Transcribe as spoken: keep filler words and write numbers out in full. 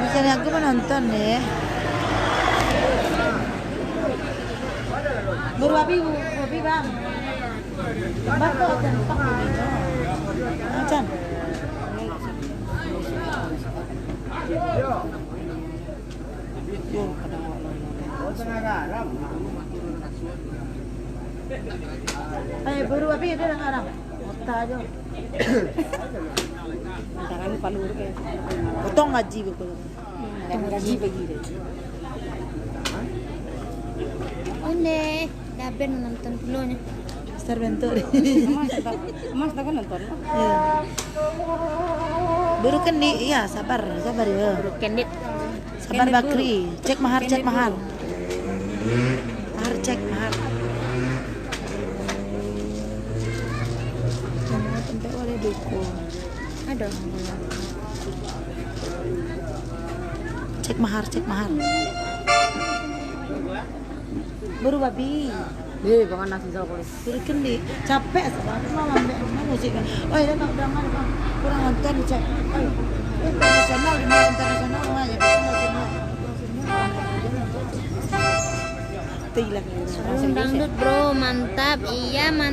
Misalnya aku menonton deh. Baru habis, baru habis, Bang. Bang, kok jantan? Ah, Chan. Eh, baru habis dia dah ngarang. Otak aja. Tangan palu tu kan. Potong gaji betul. Potong gaji bagi dia. Ondeh, dah ben menonton pulo nya. Besar bentuk deh. Mas, tak, Mas, tak kan nonton? Iya. Baru kan di, iya, sabar, sabar ya. Baru kan di. Sabar, Bakri. Cek mahar, cek mahar. Mahar, cek mahar. Tempat ada duko. Ada. Cek mahar, cek mahar. Baru babi. Eh, jangan nasi jauh boleh. Jadi kendi, capek sebab aku mau ambil, mau musik kan. Oh, iya, tak dengar, Bang. Kurang nonton, cek. Oh, internasional, di mana internasional, mah, ya, internasional. Tilang. Dangdut, bro, mantap. Iya, mantap.